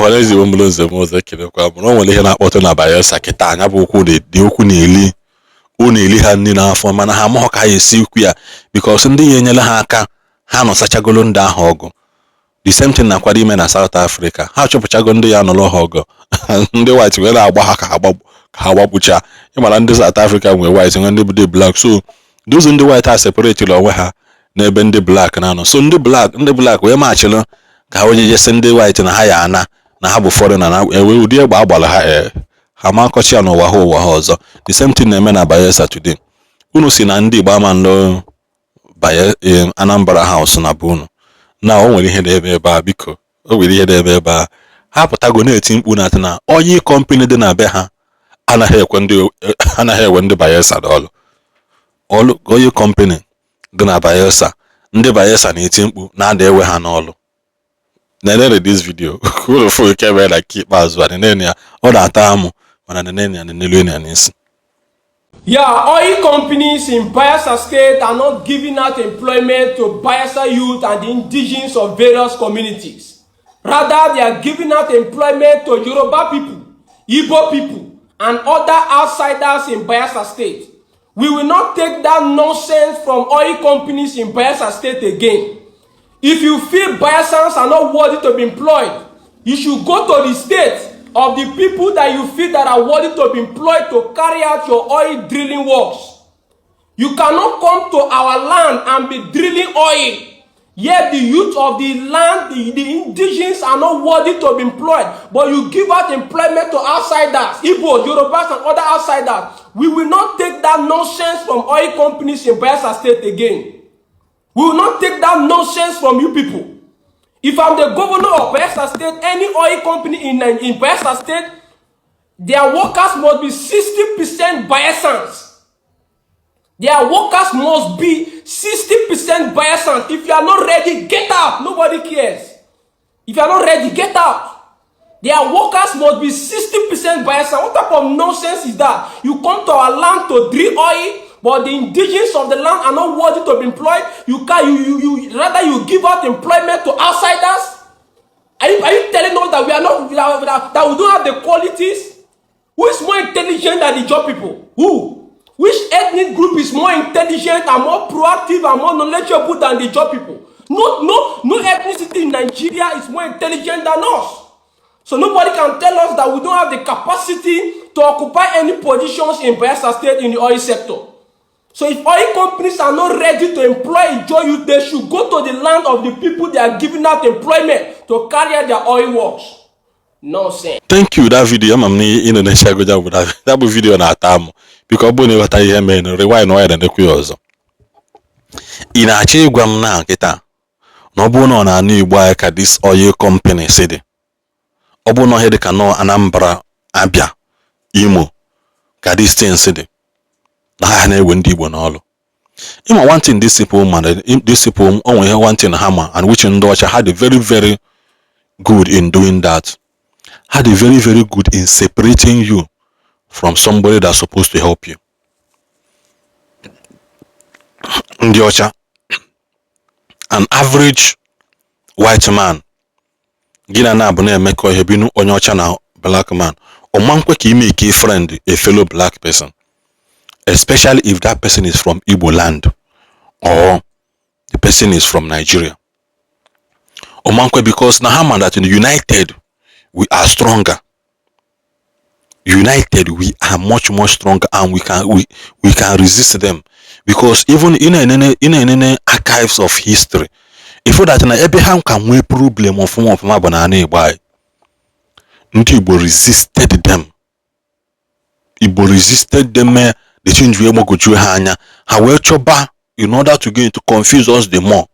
Ọhaneze Igbo mụrụ nze m ọzọ, ekelekwa m. Na o nwere ihe na-akpọtụ na Bayelsa kịta. Anya bụ okwu dị okwu na-eli ọ na-eli ha nri n'afọ, mana ha amaghọ ka ha esi ikwu ya, because ndị ya enyere ha aka, ha nọsachagolo ndị ahụ ọgụ. The same thing na-akwado ime na South Africa. Ha chọpụchago ndị ya nọrọ ha ọgụ. Ndị white wee na-agba ha ka ha gbagbucha. Ịmara ndị South Africa nwee white, nwee ndị bụ black, so those ndị white a separate onwe ha n'ebe ndị black na-anọ. So ndị black wee machịrị ka ha onye jesi ndị white na ha ya ana na ha bụ foreigner, na ewe ụdị egbe agbara ha, ee, ha ma nkọchi ya n'ụwa ha, ụwa ha ọzọ. The same thing na-eme na Bayelsa today. Unu si na ndị Igbo ama nlụ Anambra House na be unu. Na o nwere ihe na-eme ebe a. Biko, o nwere ihe na-eme ebe a. Ha pụtago na-eti mkpu na na onye company dị na be ha anaghị ekwe ndị anaghị ewe ndị Bayelsa n'ọlụ. Ọlụ onye company dị na Bayelsa, ndị Bayelsa na-eti mkpu na-ada ewe ha n'ọlụ. Nenere this video unu fụ nke mere na nke ikpeazụ a. Nenene ya, ọ na-ata amụ, mana nenene ya, nenelu ya n'isi. Yeah, oil companies in Bayelsa State are not giving out employment to Bayelsa youth and the indigenes of various communities. Rather, they are giving out employment to Yoruba people, Igbo people, and other outsiders in Bayelsa State. We will not take that nonsense from oil companies in Bayelsa State again. If you feel Bayelsans are not worthy to be employed, you should go to the state of the people that you feel that are worthy to be employed to carry out your oil drilling works. You cannot come to our land and be drilling oil, yet the youth of the land, the indigenes are not worthy to be employed, but you give out employment to outsiders, Igbo, Yorubas, and other outsiders. We will not take that nonsense from oil companies in Bayelsa State again. We will not take that nonsense from you people. If I'm the governor of Bayelsa State, any oil company in Bayelsa State, their workers must be 60% Bayelsans. Their workers must be 60% Bayelsans. If you are not ready, get out. Nobody cares. If you are not ready, get out. Their workers must be 60% Bayelsan. What type of nonsense is that? You come to our land to drill oil, but the indigenes of the land are not worthy to be employed. You can you you you rather you give out employment to outsiders. Are you telling us that we are not that, that we don't have the qualities? Who is more intelligent than the Ijaw people? Who? Which ethnic group is more intelligent and more proactive and more knowledgeable than the Ijaw people? No, no, no ethnicity in Nigeria is more intelligent than us. So nobody can tell us that we don't have the capacity to occupy any positions in Bayelsa State in the oil sector. So if oil companies are not ready to employ Ijaw youth, they should go to the land of the people they are giving out employment to carry out their oil works. Nonsense. Thank you. That video, ama m na ị nọ na-eche bụ that bụ video na-ata amụ. Biko, ọ bụrụ na ịghọta ihe mere, rewind nwayọ, na-ekwu ya ọzọ. Ị na-achọ ịgwa m na nkịta na ọ bụrụ na ọ na-anụ Igbo anyị ka this oil company si dị, ọ bụrụ na ọhịa dị ka nọ Anambra, Abia, Imo ka these things dị, na ha na-ewe ndị Igbo n'ọlụ? Ịma one thing these people ma, these people, o nwere ihe one thing ha ma, and which ndị ọcha ha dị very very good in doing that. Ha dị very very good in separating you from somebody that's supposed to help you. Ndị ọcha, an average white man gị na na-abụ na-emekọ ihe binu, onye ọcha na black man, ọma nkwe ka ime ike friend a fellow black person, especially if that person is from Igbo land or the person is from Nigeria. Ọma nkwe, because na ha ma that united we are stronger. United we are much more stronger, and we can resist them, because even ị na-enene archives of history, ifu that na ebe ha ka nwee problem ọfụma ọfụma bụ na ana Igbo anyị. Ndị Igbo resisted them. Igbo resisted them. Mee the change wee gbagojuo ha anya, ha wee chọba in order to gain to confuse us the more.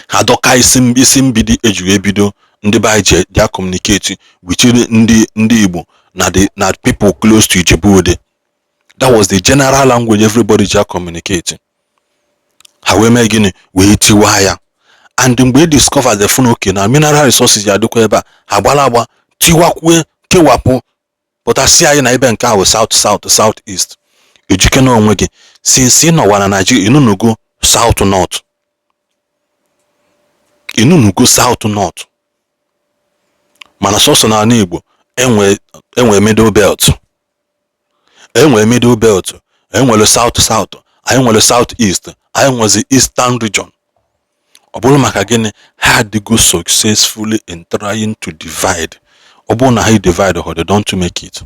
Ha dọka isi mgbidi eji wee bido ndị be anyị ji dia communicate with ndị Igbo na the na people close to Ijebu Ode. That was the general language everybody ji communicate. Ha wee mee gịnị? Wee tiwa ya. And mgbe e discover the fun, okay, na mineral resources ya adịkwa ebe a, ha gbara agba tiwakwue, kewapụ, pụtasị anyị na ebe nke ahụ south, south, south east. Ejike na onwe gị, since ị nọwa na Nigeria, inunugo south, north, inunugo south, north. Mana sọsọ n'ala Igbo enwe Middle Belt, enwe Middle Belt, enwere South South, anyị nwere South East, anyị nwezi Eastern Region. Ọ bụrụ maka gịnị? Ha adịgo successfully in trying to divide. Ọ bụrụ na ha divide ha, they don't make it.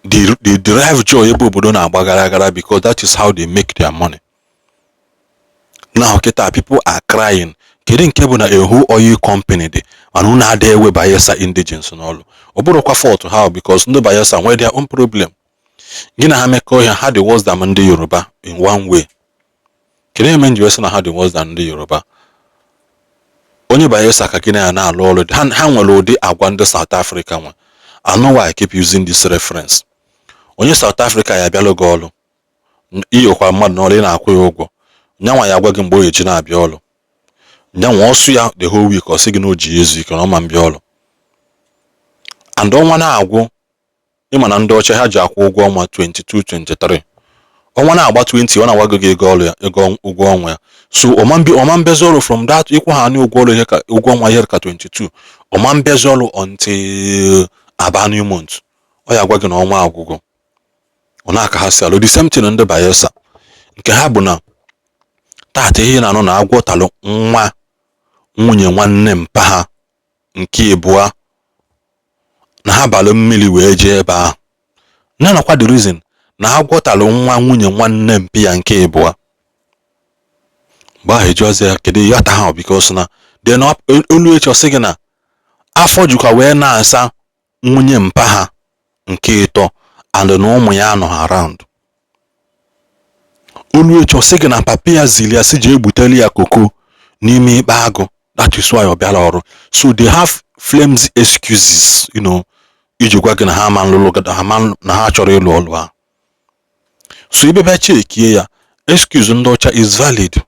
They derive joy ebe obodo na-agba gara gara, because that is how they make their money. Now kịta people are crying. Kedu nke bụ na a whole oil company dị, mana unu adịghị ewe Bayelsa indigenes n'ọrụ? Ọ bụrụkwa fault ha, because ndị Bayelsa nwere their own problem. Gị na ha mekọọ ihe, ha dị worse than ndị Yoruba in one way. Kedu ihe mere m ji wee sị na ha dị worse than ndị Yoruba? Onye Bayelsa ka gị na ya na-alụ ọrụ, ha nwere ụdị agwa ndị South Africa nwe. I know why I keep using this reference. Onye South Africa ya abịalụ gị ọrụ, iyokwa mmadụ n'ọrụ, ị na-akwụ ya ụgwọ, nyanwa ya agwa gị mgbe o eji na-abịa ọrụ. Nyanwa ọsụ ya the whole week, ọ sị gị na o ji ezu ike, na ọ ma mbịa ọrụ. And ọnwa na-agwụ, ịma na ndị ọcha ha ji akwụ ụgwọ ọnwa 22, 23. Ọnwa na-agba 20, ọ na-agwa gị ego ọrụ ya, ego ụgwọ ọnwa ya. So ọma mbezi ọrụ from that ịkwụ ha na ụgwọ ọrụ ihe ka ụgwọ ọnwa ihe ka 22, ọma mbezi ọrụ until aba new month. Ọ ya agwa gị na ọnwa agwụgwọ. Ọ na-aka ha si alụ. The same thing ndị Bayelsa. Nke ha bụ na tata ihe na-anụ na agwọ talụ nwa nwunye nwanne mpa ha nke ịbụa, na ha balụ mmiri wee jee ebe ahụ. Na nakwa the reason na agwọ talụ nwa nwunye nwanne mpi ya nke ịbụa, mgbe ahụ ejuọzi ya kedu ihe ata ha, because na then olu echi, ọ sị gị na afọ jikwa wee na-asa nwunye mpa ha nke ịtọ and na ụmụ ya anọ around. Olu echi, ọ sị gị na papa ya ziri ya si jee gbuteli ya koko n'ime ikpe agụ. That is why ọ bịara ọrụ. So they have flimsy excuses iji gwa gị na ha ama nlụlụ ha, na ha chọrọ ịlụ ọlụ ahụ. So ebe bịa chekie ya, excuse ndị ọcha is valid,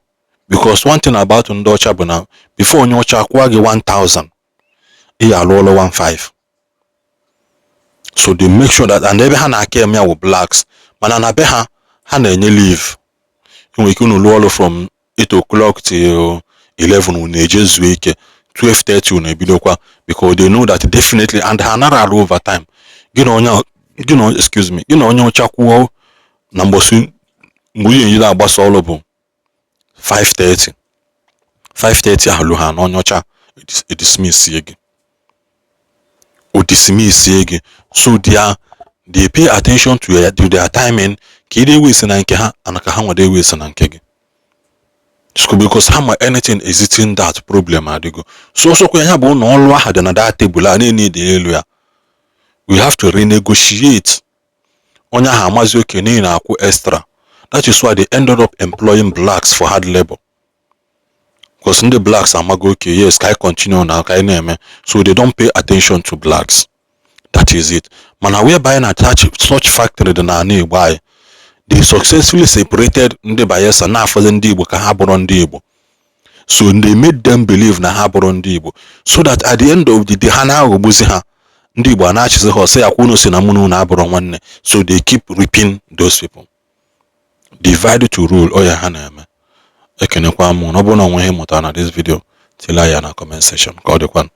because one thing about ndị ọcha bụ na before onye ọcha kwụọ gị 1000, ị ya alụ ọlụ 15. So they make sure that, and ebe ha na-aka eme ya wụ blacks, mana na be ha, ha na-enye leave. Enwere ike unu lụọ ọrụ from 8 o'clock till 11, unu eje zuo ike, 12:30 unu ebidokwa, because they know that definitely, and ha anara arụ overtime. Gị na onye, gị na, excuse me, gị na onye ọcha kwuo na mgbọsị mgbe ihe njide agbasa ọrụ bụ 5:30, 5:30 ahụ ha na onye ọcha dismiss gị, o dismiss gị. So they pay attention to their timing, ka ị na-ewesi na nke ha and ka ha nwere ewesi na nke gị, because ha ma anything existing that problem adịgo. So ọsọkwa ya bụ na ọlụ ahụ dị na that table a na-enye dị elu ya, we have to renegotiate. Onye ahụ amazi oke n'ihi na akwụ extra. That is why they ended up employing blacks for hard labor, because ndị blacks amago oke, yes, ka anyị continue na ka anyị na-eme. So they don't pay attention to blacks. That is it. Mana whereby na such factory dị n'ala Igbo anyị, they successfully separated ndị Bayelsa, na-afọzi ndị Igbo ka ha bụrụ ndị Igbo. So they made them believe na ha bụrụ ndị Igbo, so that at the end of the day ha na-aghọgbuzi ha. Ndị Igbo a na-achịzi ha, ọsị ya kwa unu si na mụ na unu abụrụ nwanne. So they keep reaping those people. Divide to rule, ọ ya ha na-eme. Ekenekwa m. Na ọ bụrụ na onwe ihe mụtara na this video, tila ya na comment section. Ka ọ dịkwanụ.